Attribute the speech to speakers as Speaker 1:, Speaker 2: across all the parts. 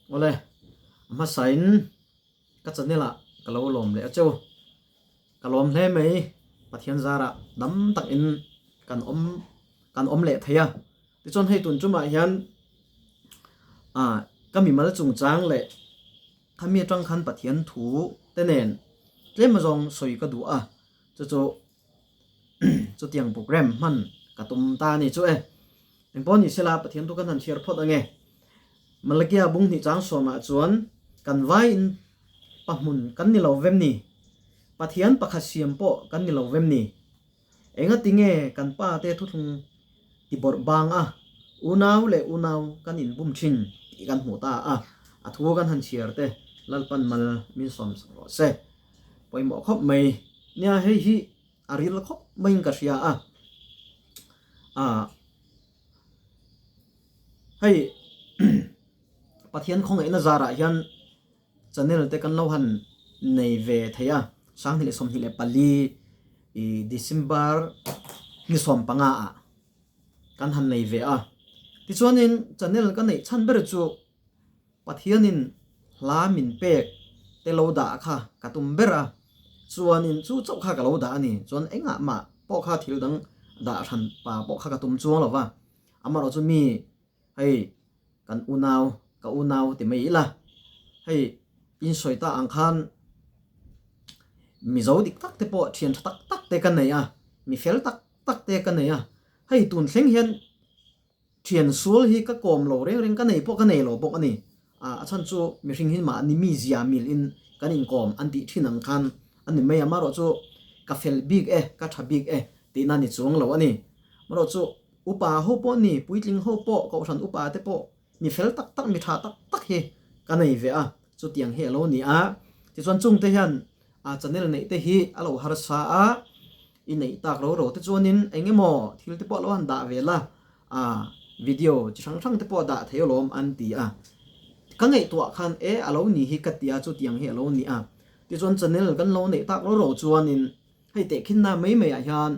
Speaker 1: Awle, a hmasain ka channel ah ka lo lawm leh a cheu. Ka lawm hle mai, Pathian zarah dam takin kan awm kan awm leh thei a. Tichuan hei tun tumah hian ah ka mimal chungchang leh khami atang khan Pathian thu te nen tlem azawng sawi ka duh a, chu chu chutiang program hman ka tum ta a ni chu e. Engpawh ni sela Pathian thu kan han chhiar phawt ange. Malakia bung hnih chang sawmah chuan kan vaiin pahmun kan ni lo vem ni? Pathian pakhat siam pawh kan ni lo vem ni? Engati nge kan pa te thuthlung ti bawrh bang a, unau leh unau kan inbum thin tih kan hmuh ta a, a thu kan han chhiar te Lalpan mal min sawm sak rawh se. Pawimawh khawp mai. Nia hei hi a ril khawp maiin ka hria a. Ah hei Pathian khawngaihna zarah hian channel te kan lo han nei ve thei a, 2024 ih December ni 15 ah kan han nei ve a. Tichuanin channel ka neih chhan ber chu Pathianin hla min pek te lo dah kha ka tum ber a, chuanin chu chauh kha ka lo dah a ni. Chuan engah mah pawh kha thil dang dah hran pa pawh kha ka tum chuang lo va, amaherawh chu mi hei kan unau, ka unau ti mai ila, hei in sawi ta ang khan Mizo dik tak te pawh thian tha tak tak te ka nei a, mi fel tak tak te ka nei a, hei tun thleng hian Thian sual hi ka kawm lo reng reng, ka nei pawh ka nei lo bawk a ni. A chhan chu mihring hi mahni mi zia mil in kan inkawm an tih thin ang khan a ni mai a, marawh chu ka fel bik e, ka tha bik e tihna ni chuang lo a ni. Marawh chu upa ho pawh ni, puitling ho pawh, kohhran upa te pawh mi fel tak tak, mi tha tak tak hi ka nei ve a, chutiang hi a lo ni a. Tichuan chungte hian a channel neih te hi a lo harsa a, I neih tak ro ro te chuanin eng emaw thil te pawh lo han dah ve la, a video chi hrang hrang te pawh dah thei alawm an ti a. Ka ngaihtuah khan e a lo ni hi ka ti a, chutiang hi a lo ni a. Tichuan channel kan lo neih tak ro ro chuanin hei tehkhinna mai mai ah hian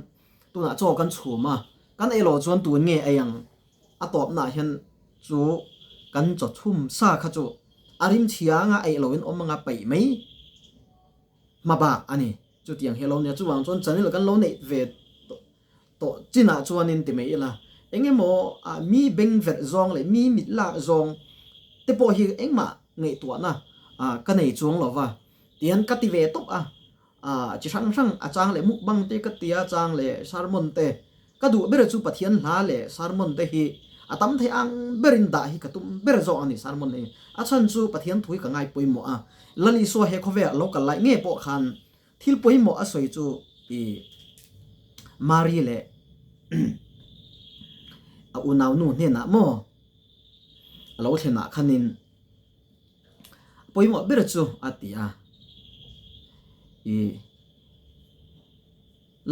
Speaker 1: tunah chaw kan chhum a, kan ei loh chuan tun nge ei ang a tawpnaah hian chu kan chaw chhum sa kha chu a rim chhia anga eih loin awm anga paih mai hma bak a ni. Chutiang hi a lo nia, chuvang chuan channel kan lo neih ve tawh chinah chuanin ti mai ila, eng emaw mi beng verh zawng leh mi mit lak zawng te pawh hi engmah ngaihtuahna ka nei chuang lo va, tihian ka ti ve tawp a, chi hrang hrang a chang leh mukbang te ka tia chang leh sermon te Ka duh ber chu Pathian hla leh sermon te hi a tam thei ang berin dah hi ka tum ber zawk a ni sermon hi. A chhan chu Pathian thu hi ka ngai pawimawh a, Lal Isua he khawvelah lo kal lai nge pawh khan thil pawimawh a sawi chu i Mari leh a unaunu hnenah maw a lo thlenah khanin a pawimawh ber chu a ti a i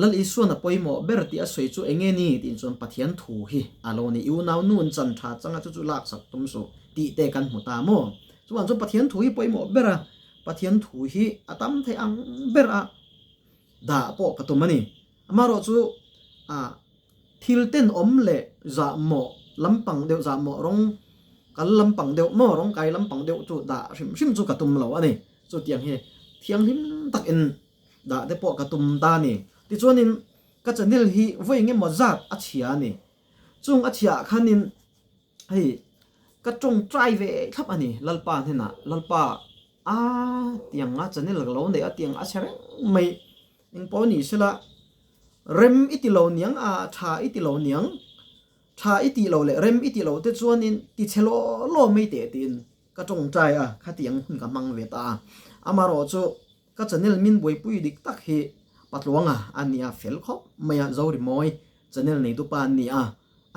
Speaker 1: Lal Isuan a pawimawh ber tih a sawi chu eng nge ni tih chuan Pathian thu hi a lo ni. I unau nun chan tha changa chu chu laksak tum suh tih te kan hmu ta maw? Chuvang chuan Pathian thu hi pawimawh ber a, Pathian thu hi a tam thei ang ber a dah pawh ka tum a ni. Amaherawh chu ah thil tenawm leh zahmawh lampang deuh, zahmawh rawng kal lampang deuh maw rawng kai lampang deuh chu dah hrim hrim chu ka tum lo a ni. Chutiang hi thianghlim takin Dah te pawh ka tum ta a ni. Tichuanin ka channel hi vawi eng emaw zat a chhia a ni. Chung a chhiah ah khanin hei ka tawngtai ve thlap a ni Lalpa hnenah, Lalpa a tiang a channel ka lo neih a tiang a chhe reng mai engpawh ni sela rem i ti lo niang a tha i ti lo niang tha i tih lo leh rem i tih lo te chuanin ti chhe law law mai teh tiin ka tawngtai a khatiang hun ka hmang ve ta a. Amaherawh chu Ka channel min buaipui dik tak hi Patluanga a nia fel khawp mai a, Zorimawi channel neitu pa an ni a,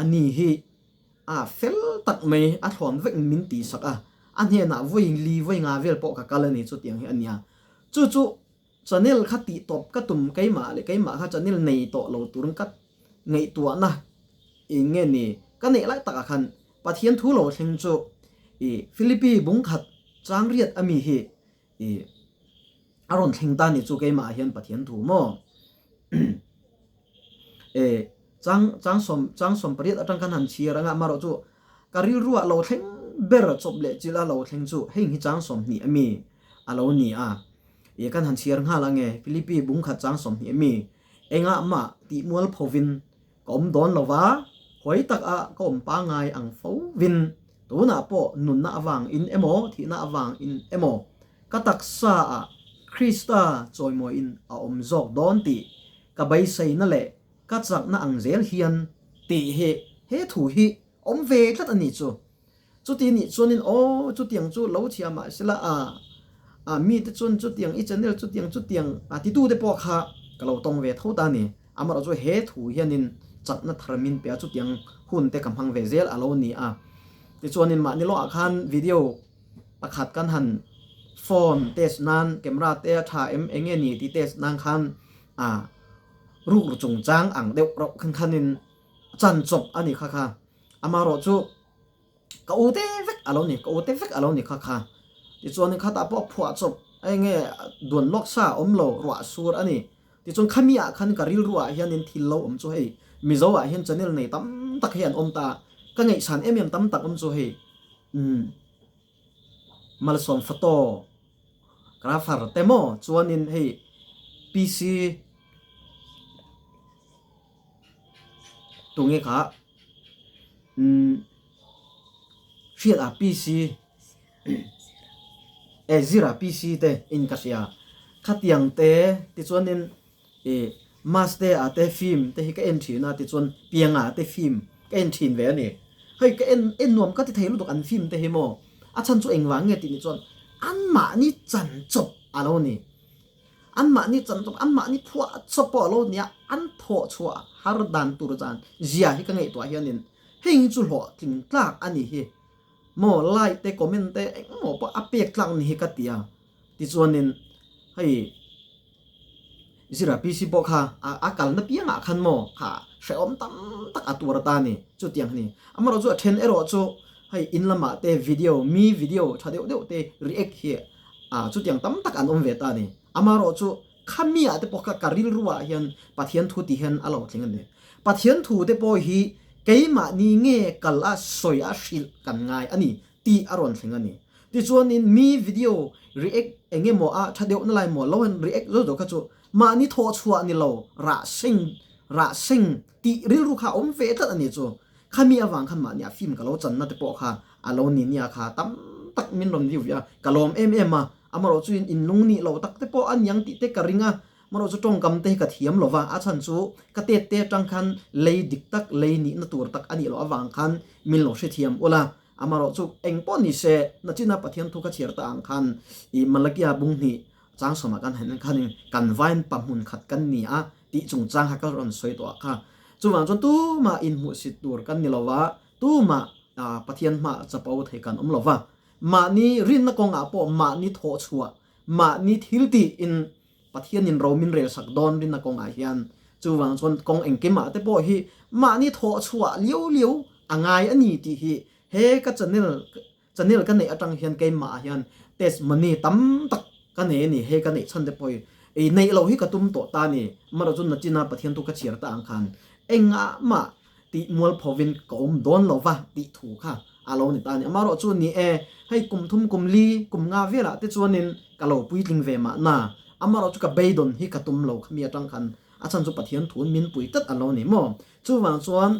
Speaker 1: a ni hi a fel tak mai a thlawn vek min tih sak a, a hnenah vawi li vawi nga vel pawh ka kal a ni chutiang hi a nia. Chu chu channel kha tih tawp ka tum keimah leh keimah kha channel nei tawh lo turin ka ngaihtuahna eng nge ni ka neih lai takah khan Pathian thu lo thleng chu i Philippi bungkhat changriat ami hi I a rawn thleng ta ni chu keimah ah hian Pathian thu maw? E chang chang sawm chang 18 atang khan han chhiar anga amarawh chu ka rilru ah lo thleng ber chawp leh chilh a lo thleng chu heng hi chang 20 ami a lo ni a. Ih kan han chhiar nghal ange Philippi bungkhat chang 20 ami engah mah tih mual phovin ka awm dawn lo va, huai tak a ka awm pangngai ang fo vin tunah pawh nunna avang in emaw thihna avang in emaw ka taksa ah Krista chawimawi in a awm zawk dawn tih ka beiseina leh ka chakna ang zel hian tih hi he thu hi awm ve tlat a ni chu. Chuti nih chuanin aw chutiang chu lo chhia mah sela a a mite chuan chutiang i channel chutiang chutiang a titu te pawh kha ka lo tawng ve tho ta a ni. Amaherawh chu he thu hianin chakna thar min pe a chutiang hun te ka hmang ve zel a lo ni a. Tichuanin mahni lawngah khan video pakhat kan han phone test nan camera te a tha em eng nge ni tih test nan khan a rukru chungchang ang deuh rauh khan khanin chan chawp a ni kha kha. Amaherawh chu ka u te vek a lo ni, ka u te vek a lo ni kha kha. Tichuan khatah pawh phuah chawp eng nge duan lawk sa a awm lo, ruah sur a ni. Tichuan khami ah khan ka rilru ah hianin thil lo awm chu hei Mizo ah hian channel nei tam tak hi an awm ta, ka ngaihsan em em tam tak awm chu hei umm Malsawm photo grapher te maw chuanin hei PC Tunge kha umm hriat ah PC e zira PC te in ka hria khatiang te tichuanin ih maste ah te film te hi ka en thin a tichuan pianga te film ka en thin ve a ni hei ka en en nuam ka ti thei lutuk an film te hi maw a chhan chu engvang nge tih ni chuan anmahni chan chawp a lo ni. Anmahni chan chawp, anmahni phuah chawp pawh a lo nia, an thawh chhuah har dan tur zan zia hi ka ngaihtuah hianin heng hi chu hlawhtling tlak a ni hi maw like te comment te engmaw pawh a pek tlak ni hi ka ti a, tichuanin hei Zira PC pawh kha a kalna piangah khan maw kha hrehawm tam tak a tuar ta a ni, chutiang a ni. Amaherawhchu a then erawh chu hei in lamah te video mi video tha deuh deuh te react hi A, chutiang tam tak an awm ve ta a ni. Amaherawhchu, khami ah te pawh kha ka rilru ah hian Pathian thu ti hian a lo thleng a ni. Pathian thu te pawh hi keimahni nge kal a sawi a hrilh kan ngai a ni tih a rawn thleng a ni. Tichuanin mi video react eng emaw a tha deuh na lai maw lo han react zawk zawk kha chu mahni thawhchhuah ni lo rah seng rah seng tih rilru kha a awm ve tlat a ni chu. Khami avang khan mahni a film ka lo channa te pawh kha a lo ni nia kha tam tak min rawn view ve a, ka lawm em em a, amaherawh chu in inlung nih lo tak te pawh a niang tih te ka ring a, amaherawh chu tawngkam te hi ka thiam lo va, a chhan chu ka tet te atang khan lei dik tak, lei nihna tur tak a nih loh avang khan min lo hrethiam ul a, amaherawh chu eng pawh ni se nachina Pathian thu ka chhiar ta ang khan i Malakia bung hnih chang sawmah kan han en khanin kan vain pa hmun khat kan ni a, tih chungchang kha ka rawn sawi tawh ah kha. Chuvang chuan tumah inhmuhsit tur kan ni lo va, tumah Pathian hmaah chapo thei kan awm lo va. Mahni rinna kawngah pawh mahni thawhchhuah, mahni thil tiin Pathianin ro min relsak dawn rinna kawngah hian. Chuvang chuan kawng engkimah te pawh hi mahni thawhchhuah liau liau a ngai a ni tih hi he ka channel Channel ka neih atang hian keimah ah hian test money tam tak ka nei a ni, hei ka neih chhan te pawh hi ei neih loh hi ka tum tawh ta a ni, amaherawh chu nachina Pathian thu ka chhiar ta ang khan engah mah tih mualphovin ka awm dawn lo va tih thu kha a lo ni ta a ni. Amaherawh chu ni e, hei kum thum kum li kum nga velah te chuanin ka lo puitling ve mahna, amaherawh chu ka beidawn hi ka tum lo khami atang khan a chhan chu Pathian thuin min pui tlat a lo ni maw? Chuvang chuan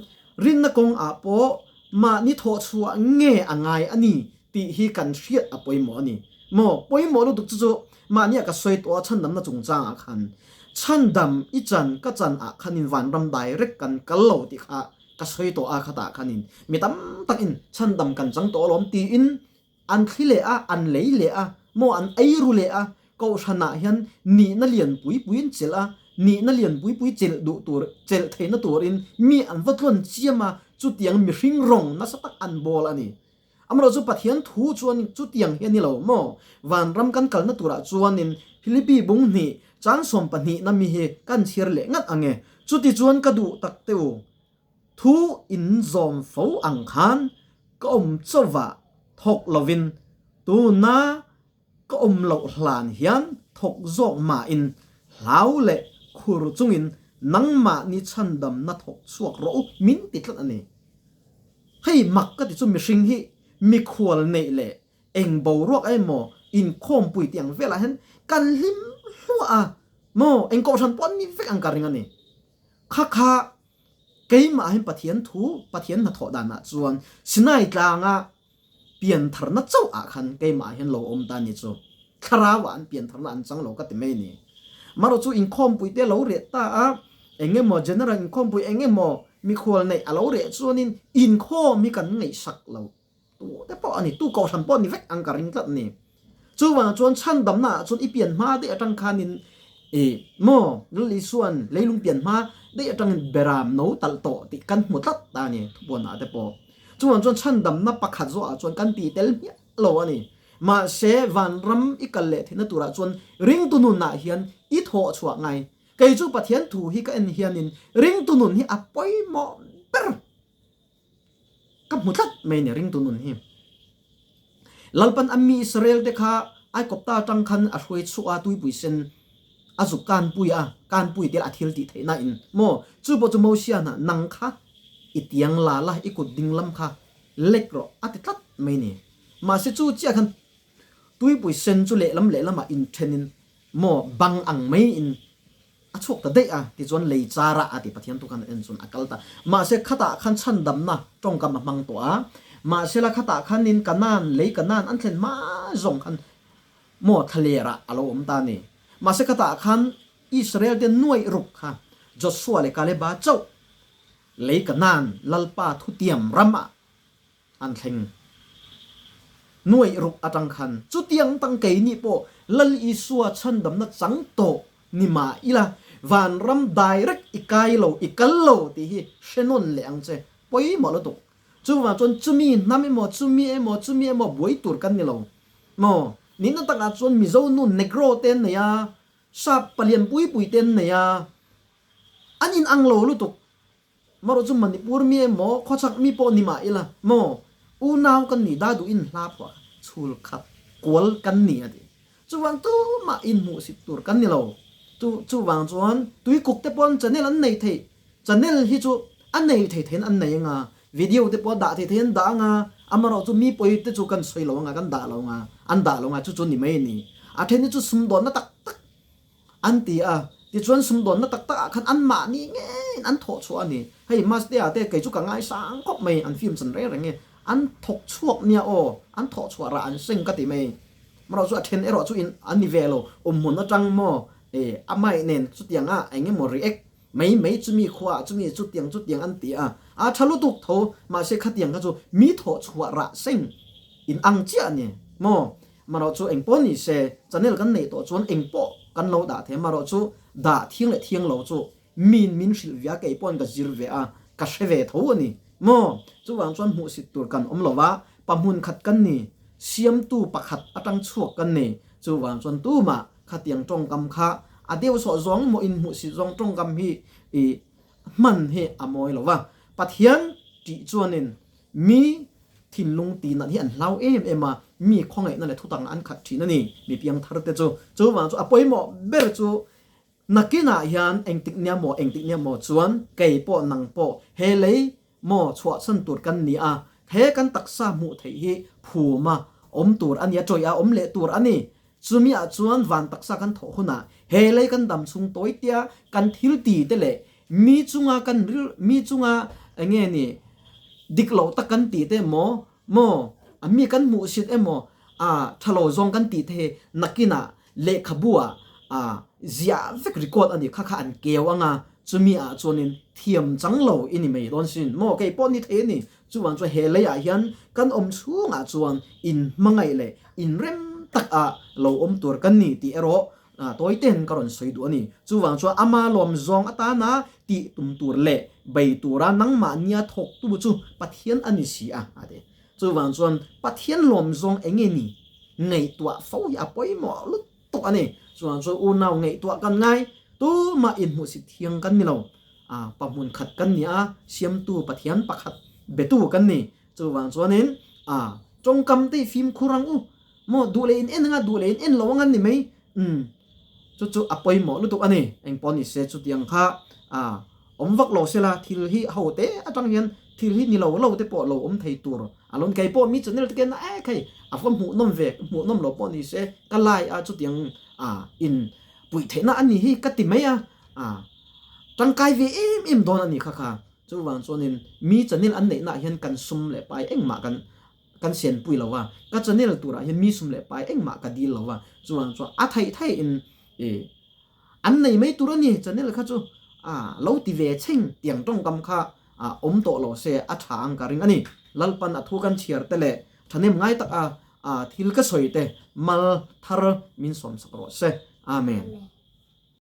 Speaker 1: rinna kawng ah pawh mahni thawhchhuah nge a ngai a ni tih hi kan hriat a pawimawh a ni. Maw pawimawh lutuk chu chu mahni ah ka sawi tawh a chhandamna chungchang ah khan chhandam i chan ka chan ah khanin vanram direct kan kal lo tih kha ka sawi tawh a khatah khanin mi tam tak in chhandam kan chang tawh alawm tiin An thli leh a, an lei leh a, maw an ei ru leh a, Kohhranah hian nihna lian pui puiin chelh a, nihna lian pui pui chelh duh tur, chelh theihna turin mi an va tlawn chiam a, chutiang mihring rawng nasa tak an bawl a ni. Amaherawhchu chu Pathian thu chuan chutiang hi a ni lo maw? Vanram kan kalna turah chuanin Philippi bung hnih chang 12 na mi hi kan chhiar leh ngat ang e. Chutichuan ka duh tak teh u. Thu in zawm fo ang khan ka awm chauhvah thawk lovin tuna ka awm loh hlan hian thawk zawk mahin hlau leh khur chungin nangmahni chhandamna thawk chhuak rawh u min ti tlat a ni. Hei mak ka ti chu mihring hi mikhual neih leh eng boruak emaw inkhawmpui tih ang velah hian kan hlim hluah a maw eng kohhran pawh an ni vek ang ka ring a ni. Kha kha keimah hian Pathian thu, Pathian hnathawh danah chuan Sinai tlanga piantharna chauh ah khan keimah hian lo awm ta ni chu thlarau ah an piantharna an chang lo ka ti mai ni. Marawh chu inkhawmpui te lo reh ta a, eng emaw general inkhawmpui eng emaw mikhual neih a lo reh chuanin inkhawm hi kan ngaihsak lo tu te pawh a ni, tu kohhran pawh a ni vek ang ka ring tlat a ni. Chuvang chuan chhandamna ah chuan i pian hma daih atang khanin i maw Lal Isua'n leilung pian hma daih atangin beram no talh tawh tih kan hmu tlat ta a ni thupuanah te pawh. Chuvang chuan chhandamna pakhat zawhah chuan kan ti tel hmiah lo a ni. Mahse vanram i kal leh theihna turah chuan ringtu nunah hian i thawh chhuah ngai. Kei chu Pathian thu hi ka en hianin ringtu nun hi a pawimawh ber. Ka hmu tlat mai a ni ringtu nun hi. Lalpan a mi Israel te kha Aikopta atang khan a hruai chhuah a, tuipui sen a zuk kanpui a, kanpui tel a thil tih theihna in maw? Chu pawh chu Mosia hna nang kha i tiang la la, i kut ding lam kha lek rawh a ti tlat mai a ni. Mahse chu chiah khan tuipui sen chu lehlam lehlamah inthenin maw bang ang mai in A chhuak ta daih a, tichuan lei chara a ti Pathian tu khan a en chuan a kal ta. Mahse khatah khan chhandamna tawngkam a hmang tawh a, mahsela khatah khanin Kanaan, lei Kanaan an thlen hma zawng khan maw thlalerah a lo awm ta a ni. Mahse khatah khan Israel te nuaih ruk kha Joshua leh Kaleba chauh lei Kanaan Lalpa thutiam ramah An thleng nuaih ruk atang khan chutiang tang keini pawh Lal Isua chhandamna chang tawh ni mah ila vanram direct i kai lo, i kal lo tih hi hre nawn leh ang che. Pawimawh lutuk. Chuvang chuan chumi hnam emaw, chumi emaw, chumi emaw buai tur kan ni lo maw? Nihna takah chuan Mizo nu Negro te an nei a, Sap palian pui pui te an nei a, an inang lo lutuk. Marawh chu Manipur mi emaw khawchhak mi pawh ni mah ila maw unau kan ni da duhin hla phuah kha chhul khat kual kan ni a ti. Chuvang tumah inhmuhsit tur kan ni lo. Chu chuvang chuan tuikuk te pawn channel an nei thei. Channel hi chu a nei thei theiin an nei anga, video te pawh a dah thei theiin an dah anga, amarawh chu mi pawi te chu kan sawi lo anga kan dah lo anga, an dah lo anga chu chu ni mai a ni. A then hi chu sumdawnna tak tak An ti a, tichuan sumdawnna tak takah khan anmahni ngeiin an thawh chhuah a ni. Hei Mastea te kei chu ka ngaisang khawp mai, an film chan reng reng e. An thawk chhuak nia aw, an thawh chhuah rah an seng ka ti mai. Amarawh chu a then erawh chu in an ni ve lo, awmhmun atang maw e amai nen chutiang a eng emaw react mai mai chumi khua ah chumi chutiang chutiang an ti a, a tha lutuk tho, mahse khatiang kha chu mi thawh chhuah rah seng in ang chiah a ni maw. Marawh chu eng pawh ni se, channel kan neih tawh chuan eng pawh kan lo dah thei a, marawh chu dah thiang leh thiang lo chu min min hrilh ve a, kei pawhin ka zir ve a, ka hre ve tho a ni maw? Chuvang chuan hmuhsit tur kan awm lo va, pa hmun khat kan ni, siamtu pakhat atang chhuak kan ni, chuvang chuan tumah khatiang tawngkam kha a deuhsawh zawng maw inhmuhsit zawng tawngkam hi i hman hi a mawi lo va, Pathian tih chuanin Mi thinlung tih nat hi an hlau em em a, mi khawngaihna leh thutang an khat thin a ni, mi piangthar te chu. Chuvang chu a pawimawh ber chu nakinah hian engtik nia maw, engtik nia maw chuan kei pawh nang pawh he lei maw chhuahchhan tur kan ni a, he kan taksa hmuh theih hi phuma awm tur a ni a, tawih a awm leh tur a ni. Chumi ah chuan van taksa kan thawh hunah he lei kan dam chhung tawi tia kan thil ti te leh mi chunga kan ril mi chunga enge ni dik loh tak kan tih te emaw maw a mi kan hmuh sit emaw a tha lo zawng kan tih te hi nakinah lehkhabu ah a ziah vek record a ni kha kha an keu anga chumi ah chuanin thiam chang lo i ni mai dawn sin maw kei pawh ni thei a ni Chuvang chuan he leiah hian kan awm chhungah chuan inhmangaih leh inrem taka lo awm tur kan ni tih erawh tawite'n ka rawn sawi duh a ni. Chuvang chuan ama lawm zawng atana tih tum tur leh bei tura nangmahnia thawktu chu Pathian a ni si a, a ti. Chuvang chuan Pathian lawm zawng eng nge ni ngaihtuah fo hi a pawimawh lutuk a ni. Chuvang chuan unau ngaihtuah kan ngai, tumah inhmuhsit thiang kan ni lo. A pa hmun khat kan ni a, siamtu Pathian pakhat betu kan ni. Chuvang chuanin a tawngkam te hi fimkhur ang u. Maw duh leh in en anga duh leh in en lo anga ni mai. Umm chu chu a pawimawh lutuk a ni. Engpawh ni se chutiang kha a awm vak lo sela thil hi ho te atang hian thil hi ni lo lo te pawh lo awm thei tur A lawm kei pawh mi channel te ken a ek hei a va hmuhnawm ve hmuhnawm lo pawh ni se ka lai a chutiang a in puih theihna a ni hi ka ti mai a a tangkai ve em em dawn a ni kha kha chuvang chuanin mi channel an neihna ah hian kan sum leh pai engmah kan kan sianpui lo a ka channel turah hian mi sum leh pai engmah ka dil lo a chuvang chuan a theih theih in i An nei mai tur a ni, channel kha chu a lo ti ve chheng tiang tawngkam kha a awm tawh lo se a tha ang ka ring a ni. Lalpan a thu kan chhiar te leh thahnem ngai tak a thil ka sawi te mal thar min sawmsak rawh se. Amen.